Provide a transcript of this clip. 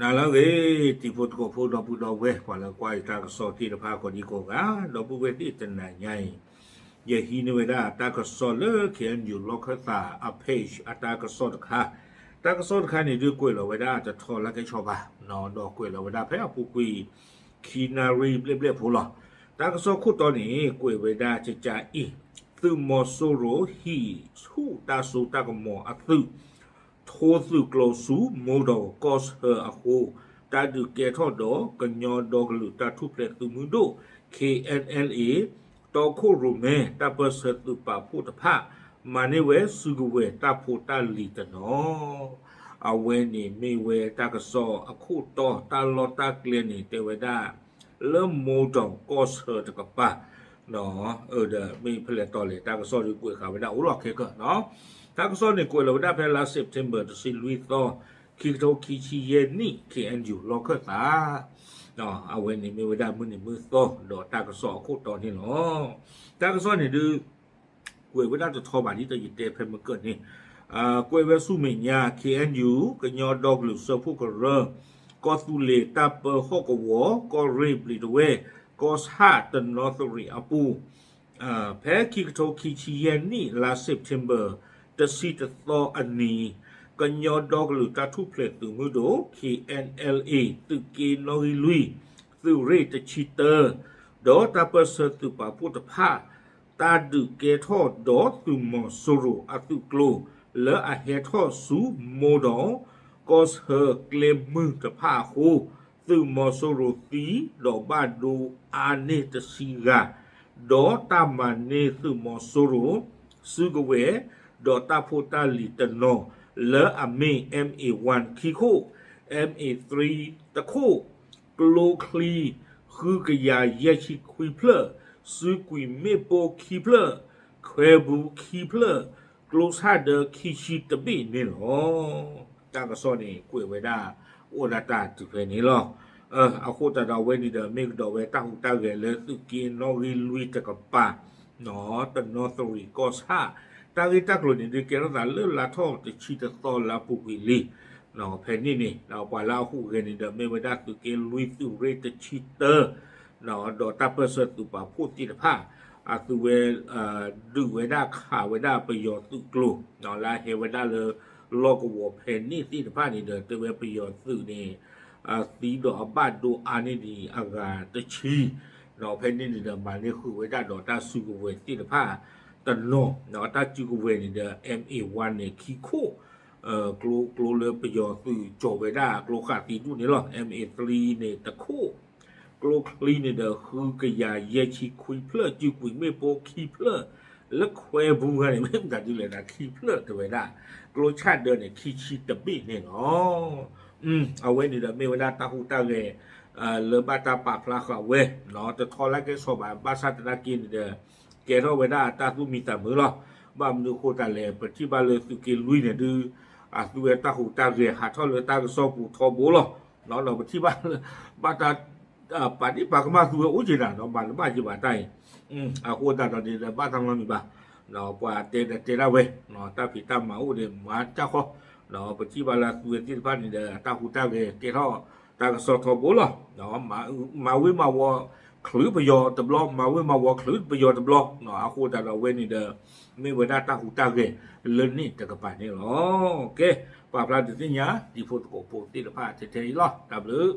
နၤလၢအဂ့ၤ တံၤဖိသကိးဖိ ဒီပုၢ်ဒီဝဲၢ် ပှၤလၢကွၢ်ယတၢ်ကစီၣ်သ့ၣ်တဖၣ်ကိးဒံကိးဂၤ, ဒီပုၢ်ဝဲၢ်သ့ၣ်တနၤညါအံၤ, ယဟံးန့ၢ်ဝဲဒၣ်တၢ်ကစီၣ်လၢ K N U လီၢ်ခၢၣ်သးအ page အတၢ်ကစီၣ်တခါ, တၢ်ကစီၣ်တခါန့ၣ်ဒုးကွဲးလီၤဝဲဒၣ်တထီလၢကဲဆီဘၣ်, ဒီးကွဲးလီၤဝဲဒၣ်ဖဲအပူၤကွံာ် ခံနၣ်ရံၣ်ဘျဲၣ်ဘျဲၣ်ဖိလီၤ. တၢ်ကစီၣ်ခိၣ်တီန့ၣ် ကွဲးဝဲဒၣ်ကကအံၤ, သုးမီၤစိရိၤဟံးဆူၣ်တၢ်စိတၢ်ကမီၤအသုး ထိသုးကျိၤဆူမိၢ်ဒီးကီၢ်ဆၢအဃိ, တၢ်ဒုးကဲထီၣ်ဒီးကညီဒီကလုာ်တၢ်ထူၣ်ဖျဲးသုးမုၢ်ဒိၣ် K N L A တီခိၣ်ရိၣ်မဲ တၢ်ပၢၢ်ဆၢသုးပာ်ဖှိၣ်တဖၣ် မၤန့ၢ်ဝဲစုကဝဲၤတၢ်ဖိတၢ်လံၤတနီၤ, အဝဲန့ၣ်မ့ၢ်ဝဲတၢ်ကစီၣ်အခိၣ်တီ တၢ်လီၢ်တၢ်ကျဲန့ၣ် တဲဝဲဒၣ် လၢမိၢ်ဒီးကီၢ်ဆၢတကပၤ ဒီးမ့ၢ်ဖဲလဲၣ်တီလဲၣ် တၢ်ကစီၣ်ဒုးကွဲးဃာ်ဝဲဒၣ်အိၣ်လီၢ်ခဲကၢၢ်နီၤ. တၢ်ကစီၣ်န့ၣ်ကွဲးလီၤဝဲဒၣ်ဖဲလါ September တဆံလွံၢ်သီ, ခံကထိခံဆံယဲၢ်နံၣ် K N U လီၢ်ခၢၣ်သး, အဝဲန့ၣ်မ့ၢ်ဝဲဒၣ်မုၢ်နံၤမုၢ်သီ ဒီးတၢ်ကစီၣ်အခိၣ်တီန့ၣ်လီၤ. တၢ်ကစီၣ်န့ၣ်ဒုး ကွဲးဝဲဒၣ်တထီဘၣ် ဒ်သိးယတဲဖဲမုၢ်ကၢၢ်န့ၣ်, ကွဲးဝဲဆူမဲာ်ညါ K N U ကညီဒီကလုာ်စၢဖှိၣ်ကရၢ, ကီၢ်သူလ့ၤတၢ်ပၢဟီၣ်ကဝီၤ, ကီၢ်ရ့ၣ်ဘျံးတဝဲၢ်, ကီၢ်ဆၣ်တနီသရံးအပူၤ ဖဲခံကထိခံဆံယဲၢ်နံၣ် လါ September တဆံတသီအနံၤ, ကညီဒီကလုာ်တၢ်ထူၣ်ဖျဲးသုးမုၢ်ဒိၣ် K N L A သုးက့နီၣ်ဂံၢ်လွံၢ်, သုးရ့ၣ်တဆံတၢ, ဒီးတၢ်ပၢၢ်ဆၢသုးပာ်ဖှိၣ်တဖၣ် တၢ်ဒုးကဲထီၣ်ဒီးသုးမီၤစိရိၤအသုးကျိၤ လၢအဟဲထီၣ်ဆူမိၢ်ဒီး ကီၢ်ဆၢကျဲမုၢ်တဖၣ်အဃိ, သုးမီၤစိရိၤသံဒီးဘၣ်ဒိအါန့ၢ်တဆံဂၤ, ဒီးတၢ်မၤန့ၢ်သုးမီၤစိရိၤ စုကဝဲၤ ဒီးတၢ်ဖိတၢ်လံၤတနီၤ လၢအမ့ၢ် M A one ခံခိၣ်, M A three တခိၣ်, ကျိချံ ဃုကယၤယဲၢ်ဆံခွံဖျၢၣ်, စုကွံာ်မ့ၣ်ပိၢ်ခံဖျၢၣ်, ခွဲဘူးခံဖျၢၣ်, ကျိဆၣ်ဒၢခံဆံတဘ့ၣ်န့ၣ်လီၤ. တၢ်ကစီၣ်န့ၣ် ကွဲးဝဲဒၣ် အိၣ်ဒၣ်တၢ်တုၤဖဲန့ၣ်လီၤ. အဃိသတးဒီးအဝဲန့ၣ်ဒီး မ့ၢ်ကဒီးဝဲတၢ်ဟူးတၢ်ဂဲၤလၢသုးက့နီၣ်ဂံၢ်လွံၢ်တကပၤ တနီသရံးကီၢ်ဆၣ်, တၢ်ဂ့ၢ်တၢ်ကျိၤန့ၣ်ဒုးကဲထီၣ်သးလၢလါထီၣ်တဆံတသီလါပူၤကွံာ်လံ. ဖဲန့ၣ်န့ၣ် ပှၤလၢအဟူးဂဲၤန့ၣ်ဒီး မ့ၢ်ဝဲဒၣ်သုးက့လွံၢ် သုးရ့ၣ်တဆံတၢ ဒီးတၢ်ပၢၢ်ဆၢသုးပာ်ဖှိၣ်သ့ၣ်တဖၣ် အသုဝဲ ဒုးဝဲဒၣ်ခးဝဲဒၣ်ပယီၤသုးကျိၤ လၢအဟဲဝဲဒၣ်လၢ လီၢ်ကဝီၤဖဲန့ၣ်သ့ၣ်တဖၣ်န့ၣ်ဒီး တဲဝဲပယီၤသုးန့ၣ် သံဒီးအဘၣ်ဒိအါန့ၢ်ဒံးအဂၤတဆံ, ဒီးဖဲန့ၣ်န့ၣ်ဒီး မၤန့ၢ်ဃုာ်ဝဲဒၣ်ဒီးတၢ်စုကဝဲၤသ့ၣ်တဖၣ်တနီၤ, ဒီးတၢ်စုကဝဲၤန့ၣ်ဒီး M A one န့ၣ် ခံခိၣ်, ကျိ ကျိလၢပယီၤသုးကၠီၤဝဲဒၣ်ကျိဃာ်သံဒူၣ်န့ၣ်လီၤ. M A three န့ၣ် တခိၣ်, ကျိချံန့ၣ်ဒီး ဃုကယၤယဲၢ်ဆံခွံဖျၢၣ်, စုကွံာ်မ့ၣ်ပိၢ်ခံဖျၢၣ်, လၢခွဲဘူးခါန့ၣ် မ့ၢ်မတၤဒ်လဲၣ်န့ၣ် ခံဖျၢၣ်တဲဝဲဒၣ်, ကျိဆၣ်ဒၢန့ၣ် ခံဆံတဘ့ၣ်န့ၣ်လီၤ. အဝဲန့ၣ်ဒီးမ့ၢ်ဝဲဒၣ်တၢ်ဟူးတၢ်ဂဲၤ လၢဘၣ်တၢ်ပာ်ဖျါဃာ်ဝဲ, တထီလၢကဲဆီဘၣ် ဘၣ်ဆၣ်သနာ်က့န့ၣ်ဒီး ကဲထီၣ်ဝဲဒၣ်တၢ်သူၣ်မံသးမုာ်လီၤ. ဘၣ်မနုၤအဃိသတးလဲၣ် ပထံၣ်ဘၣ်လၢသုးက့လွံၢ်န့ၣ်ဒုး အသုဝဲတၢ်ဟူးတၢ်ဂဲၤဟးထီၣ်လၢတၢ်ကစီၣ်ပူၤထီဘိလီၤ. ဒီးပထံၣ်ဘၣ်လၢ ဘၣ်တၢ် ပာ်ဒ့ၣ်ပာ်ကမၣ်သုဝဲအိၣ်က့ၤနၤဒီး မၤတဘၣ်က့ၤဘၣ်တၢ်အံၤ, အဃိသတးဒီးန့ၣ်ဒီး ဘၣ်တၢ်နီတမံၤဘၣ်, ပှၤတဲဒီးတဲဒၣ်ဝဲ, တၢ်ဖံးတၢ်မၤအိၣ်ဒီးမၤတၢ်ဃီ, ပထံၣ်ဘၣ်လၢသုဝဲသ့ၣ်တဖၣ်န့ၣ်ဒီး တၢ်ဟူးတၢ်ဂဲၤကဲထီၣ်တၢ်ကစီၣ်ထီဘိလီၤ. မၤဝံၤမၤဝီၤချုးပယီၤတဘျီ, မၤဝံၤမၤဝီၤချုးပယီၤတဘျီ, အဃိသတးဒီးအဝဲန့ၣ်ဒီး မ့ၢ်ဝဲဒၣ်တၢ်ဟူးတၢ်ဂဲၤလၢန့ၣ်တကပၤန့ၣ်လီၤ. ကဲ, ပာ်ဖျါဒုးသ့ၣ်ညါ တံၤဖိသကိးဖိသ့ၣ်တဖၣ်ထဲထဲအံၤလီၤ. တၢ်ဘျုး